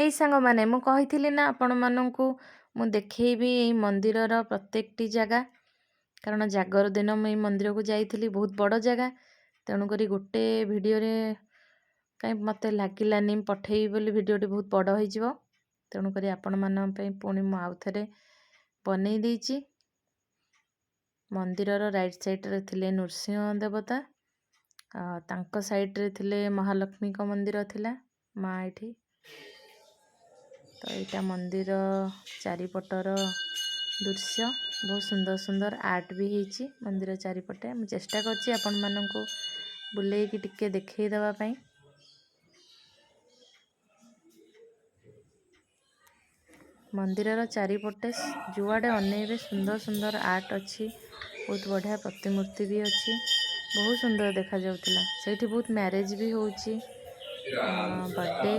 ହେଇ ସାଙ୍ଗମାନେ, ମୁଁ କହିଥିଲି ନା ଆପଣମାନଙ୍କୁ ମୁଁ ଦେଖେଇବି ଏଇ ମନ୍ଦିରର ପ୍ରତ୍ୟେକଟି ଜାଗା, କାରଣ ଜାଗର ଦିନ ମୁଁ ଏଇ ମନ୍ଦିରକୁ ଯାଇଥିଲି। ବହୁତ ବଡ଼ ଜାଗା, ତେଣୁକରି ଗୋଟେ ଭିଡ଼ିଓରେ କାହିଁ ମୋତେ ଲାଗିଲାନି ପଠେଇବି ବୋଲି, ଭିଡ଼ିଓଟି ବହୁତ ବଡ଼ ହେଇଯିବ। ତେଣୁକରି ଆପଣମାନଙ୍କ ପାଇଁ ପୁଣି ମୁଁ ଆଉ ଥରେ ବନେଇ ଦେଇଛି। ମନ୍ଦିରର ରାଇଟ୍ ସାଇଡ଼୍ରେ ଥିଲେ ନୃସିଂହ ଦେବତା, ତାଙ୍କ ସାଇଡ଼୍ରେ ଥିଲେ ମହାଲକ୍ଷ୍ମୀଙ୍କ ମନ୍ଦିର ଥିଲା ମା ଏଠି। ତ ଏଇଟା ମନ୍ଦିର ଚାରିପଟର ଦୃଶ୍ୟ, ବହୁତ ସୁନ୍ଦର ସୁନ୍ଦର ଆର୍ଟ ବି ହେଇଛି ମନ୍ଦିର ଚାରିପଟେ। ମୁଁ ଚେଷ୍ଟା କରୁଛି ଆପଣମାନଙ୍କୁ ବୁଲେଇକି ଟିକେ ଦେଖେଇ ଦେବା ପାଇଁ। ମନ୍ଦିରର ଚାରିପଟେ ଯୁଆଡ଼େ ଅନେଇବେ ସୁନ୍ଦର ସୁନ୍ଦର ଆର୍ଟ ଅଛି, ବହୁତ ବଢ଼ିଆ ପ୍ରତିମୂର୍ତ୍ତି ବି ଅଛି, ବହୁତ ସୁନ୍ଦର ଦେଖାଯାଉଥିଲା। ସେଇଠି ବହୁତ ମ୍ୟାରେଜ୍ ବି ହେଉଛି, ବର୍ଥଡେ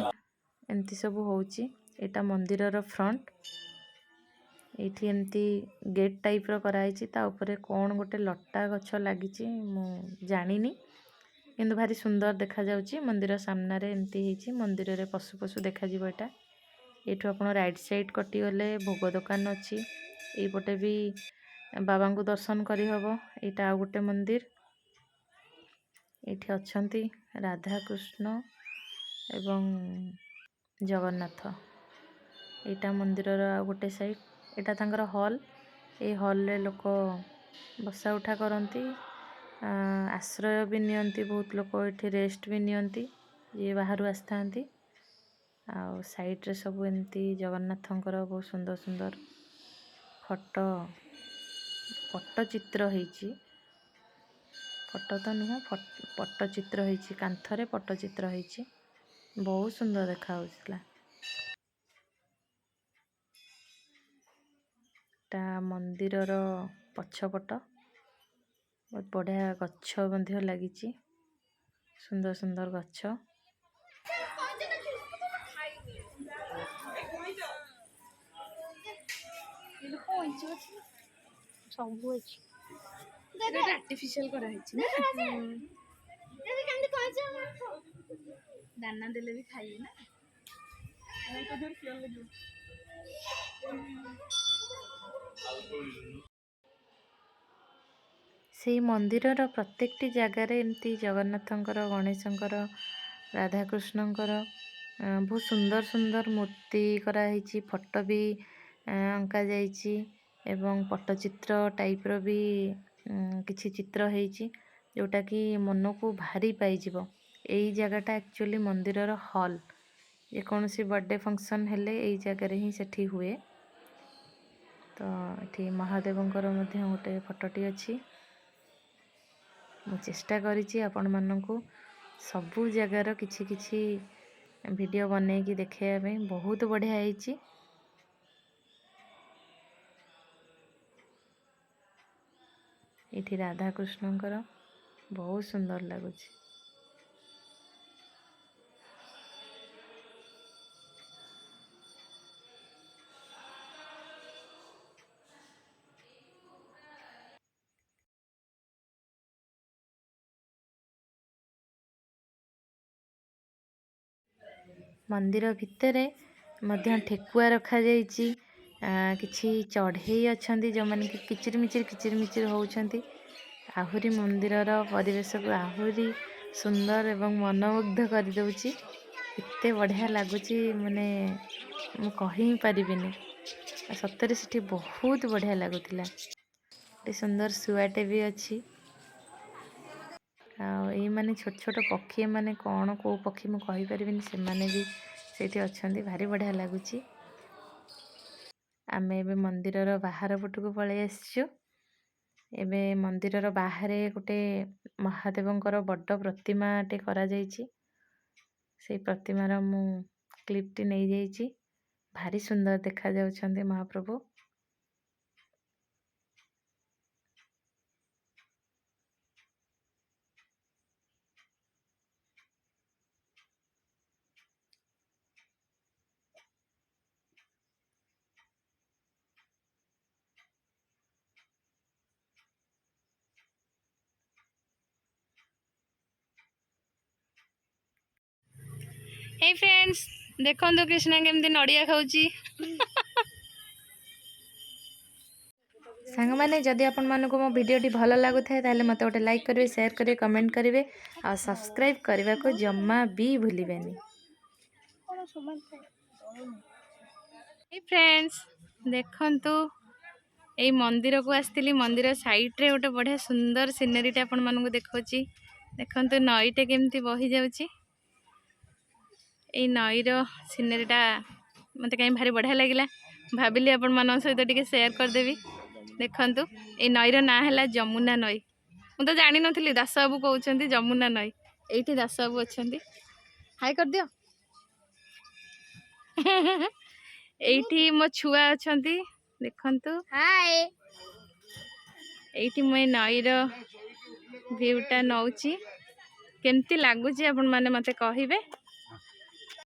ଏମିତି ସବୁ ହେଉଛି। ଏଇଟା ମନ୍ଦିରର ଫ୍ରଣ୍ଟ, ଏଇଠି ଏମିତି ଗେଟ୍ ଟାଇପ୍ର କରାହେଇଛି, ତା ଉପରେ କ'ଣ ଗୋଟେ ଲଟା ଗଛ ଲାଗିଛି ମୁଁ ଜାଣିନି, କିନ୍ତୁ ଭାରି ସୁନ୍ଦର ଦେଖାଯାଉଛି। ମନ୍ଦିର ସାମ୍ନାରେ ଏମିତି ହେଇଛି, ମନ୍ଦିରରେ ପଶୁ ପଶୁ ଦେଖାଯିବ ଏଇଟା। ଏଇଠୁ ଆପଣ ରାଇଟ୍ ସାଇଡ଼୍ କଟିଗଲେ ଭୋଗ ଦୋକାନ ଅଛି, ଏଇପଟେ ବି ବାବାଙ୍କୁ ଦର୍ଶନ କରିହେବ। ଏଇଟା ଆଉ ଗୋଟେ ମନ୍ଦିର, ଏଇଠି ଅଛନ୍ତି ରାଧାକୃଷ୍ଣ ଏବଂ ଜଗନ୍ନାଥ। ଏଇଟା ମନ୍ଦିରର ଆଉ ଗୋଟେ ସାଇଡ଼୍, ଏଇଟା ତାଙ୍କର ହଲ୍। ଏଇ ହଲ୍ରେ ଲୋକ ବସା ଉଠା କରନ୍ତି, ଆଶ୍ରୟ ବି ନିଅନ୍ତି, ବହୁତ ଲୋକ ଏଠି ରେଷ୍ଟ ବି ନିଅନ୍ତି ଯିଏ ବାହାରୁ ଆସିଥାନ୍ତି। ଆଉ ସାଇଡ଼୍ରେ ସବୁ ଏମିତି ଜଗନ୍ନାଥଙ୍କର ବହୁତ ସୁନ୍ଦର ସୁନ୍ଦର ଫଟୋ, ପଟ୍ଟଚିତ୍ର ହେଇଛି, ଫଟୋ ତ ନୁହଁ, ପଟ୍ଟଚିତ୍ର ହେଇଛି, କାନ୍ଥରେ ପଟ୍ଟଚିତ୍ର ହେଇଛି, ବହୁତ ସୁନ୍ଦର ଦେଖାଯାଉଥିଲା। ତା ମନ୍ଦିରର ପଛପଟ ବହୁତ ବଢ଼ିଆ ଗଛ ମଧ୍ୟ ଲାଗିଛି, ସୁନ୍ଦର ସୁନ୍ଦର ଗଛ। ସବୁ ଅଛି। ଏଇଟା ଆର୍ଟିଫିସିଆଲ କରାହେଇଛି ନା? ଦାନା ଦେଲେ ବି ଖାଇବେ ନା? ସେଇ ମନ୍ଦିରର ପ୍ରତ୍ୟେକଟି ଜାଗାରେ ଏମିତି ଜଗନ୍ନାଥଙ୍କର, ଗଣେଶଙ୍କର, ରାଧାକୃଷ୍ଣଙ୍କର ବହୁତ ସୁନ୍ଦର ସୁନ୍ଦର ମୂର୍ତ୍ତି କରାହେଇଛି, ଫଟୋ ବି ଅଙ୍କା ଯାଇଛି ଏବଂ ପଟ୍ଟଚିତ୍ର ଟାଇପ୍ର ବି କିଛି ଚିତ୍ର ହେଇଛି, ଯେଉଁଟାକି ମନକୁ ଭାରି ପାଇଯିବ। ଏଇ ଜାଗାଟା ଆକ୍ଚୁଆଲି ମନ୍ଦିରର ହଲ୍, ଯେକୌଣସି ବର୍ଥଡ଼େ ଫଙ୍କସନ୍ ହେଲେ ଏଇ ଜାଗାରେ ହିଁ ସେଠି ହୁଏ। ତ ଏଠି ମହାଦେବଙ୍କର ମଧ୍ୟ ଗୋଟେ ଫଟୋଟି ଅଛି। ମୁଁ ଚେଷ୍ଟା କରିଛି ଆପଣମାନଙ୍କୁ ସବୁ ଜାଗାର କିଛି କିଛି ଭିଡ଼ିଓ ବନେଇକି ଦେଖେଇବା ପାଇଁ। ବହୁତ ବଢ଼ିଆ ହେଇଛି। ଏଇଠି ରାଧାକୃଷ୍ଣଙ୍କର ବହୁତ ସୁନ୍ଦର ଲାଗୁଛି। ମନ୍ଦିର ଭିତରେ ମଧ୍ୟ ଠେକୁଆ ରଖାଯାଇଛି, କିଛି ଚଢ଼େଇ ଅଛନ୍ତି ଯେଉଁମାନେ କି କିଚିରିମିଚିରି କିଚିରିମିଚିରି ହେଉଛନ୍ତି। ଆହୁରି ମନ୍ଦିରର ପରିବେଶକୁ ଆହୁରି ସୁନ୍ଦର ଏବଂ ମନମୁଗ୍ଧ କରିଦେଉଛି। ଏତେ ବଢ଼ିଆ ଲାଗୁଛି, ମୁଁ କହି ହିଁ ପାରିବିନି। ଆଉ ସତରେ ସେଠି ବହୁତ ବଢ଼ିଆ ଲାଗୁଥିଲା। ଗୋଟେ ସୁନ୍ଦର ଶୁଆଟେ ବି ଅଛି। ଆଉ ଏଇମାନେ ଛୋଟ ଛୋଟ ପକ୍ଷୀ, ଏମାନେ କ'ଣ କେଉଁ ପକ୍ଷୀ ମୁଁ କହିପାରିବିନି, ସେମାନେ ବି ସେଇଠି ଅଛନ୍ତି। ଭାରି ବଢ଼ିଆ ଲାଗୁଛି। ଆମେ ଏବେ ମନ୍ଦିରର ବାହାର ପଟକୁ ପଳେଇ ଆସିଛୁ। ଏବେ ମନ୍ଦିରର ବାହାରେ ଗୋଟେ ମହାଦେବଙ୍କର ବଡ଼ ପ୍ରତିମାଟେ କରାଯାଇଛି। ସେଇ ପ୍ରତିମାର ମୁଁ କ୍ଲିପ୍ଟି ନେଇଯାଇଛି। ଭାରି ସୁନ୍ଦର ଦେଖାଯାଉଛନ୍ତି ମହାପ୍ରଭୁ। Hey friends, ଦେଖନ୍ତୁ କୃଷ୍ଣା କେମିତି ନଡ଼ିଆ ଖାଉଛି। ସାଙ୍ଗମାନେ, ଯଦି ଆପଣମାନଙ୍କୁ ମୋ ଭିଡ଼ିଓଟି ଭଲ ଲାଗୁଥାଏ, ତାହେଲେ ମୋତେ ଗୋଟେ ଲାଇକ୍ କରିବେ, ସେୟାର କରିବେ, କମେଣ୍ଟ କରିବେ ଆଉ ସବସ୍କ୍ରାଇବ୍ କରିବାକୁ ଜମା ବି ଭୁଲିବେନି। କ'ଣ ସମାନ ଥାଏ? ଫ୍ରେଣ୍ଡସ୍, ଦେଖନ୍ତୁ, ଏଇ ମନ୍ଦିରକୁ ଆସିଥିଲି। ମନ୍ଦିର ସାଇଡ଼୍ରେ ଗୋଟେ ବଢ଼ିଆ ସୁନ୍ଦର ସିନେରୀଟା ଆପଣମାନଙ୍କୁ ଦେଖାଉଛି। ଦେଖନ୍ତୁ, ନଈଟା କେମିତି ବହି ଯାଉଛି। ଏଇ ନଈର ସିନେରୀଟା ମୋତେ କାହିଁ ଭାରି ବଢ଼ିଆ ଲାଗିଲା। ଭାବିଲି ଆପଣମାନଙ୍କ ସହିତ ଟିକେ ସେୟାର କରିଦେବି। ଦେଖନ୍ତୁ, ଏଇ ନଈର ନାଁ ହେଲା ଯମୁନା ନଈ। ମୁଁ ତ ଜାଣିନଥିଲି, ଦାସବାବୁ କହୁଛନ୍ତି ଯମୁନା ନଈ। ଏଇଠି ଦାସବାବୁ ଅଛନ୍ତି, ହାଇ କରିଦିଅ। ଏଇଠି ମୋ ଛୁଆ ଅଛନ୍ତି, ଦେଖନ୍ତୁ। ହାଏ। ଏଇଠି ମୁଁ ଏଇ ନଈର ଭିଉଟା ନଉଛି। କେମିତି ଲାଗୁଛି ଆପଣମାନେ ମୋତେ କହିବେ।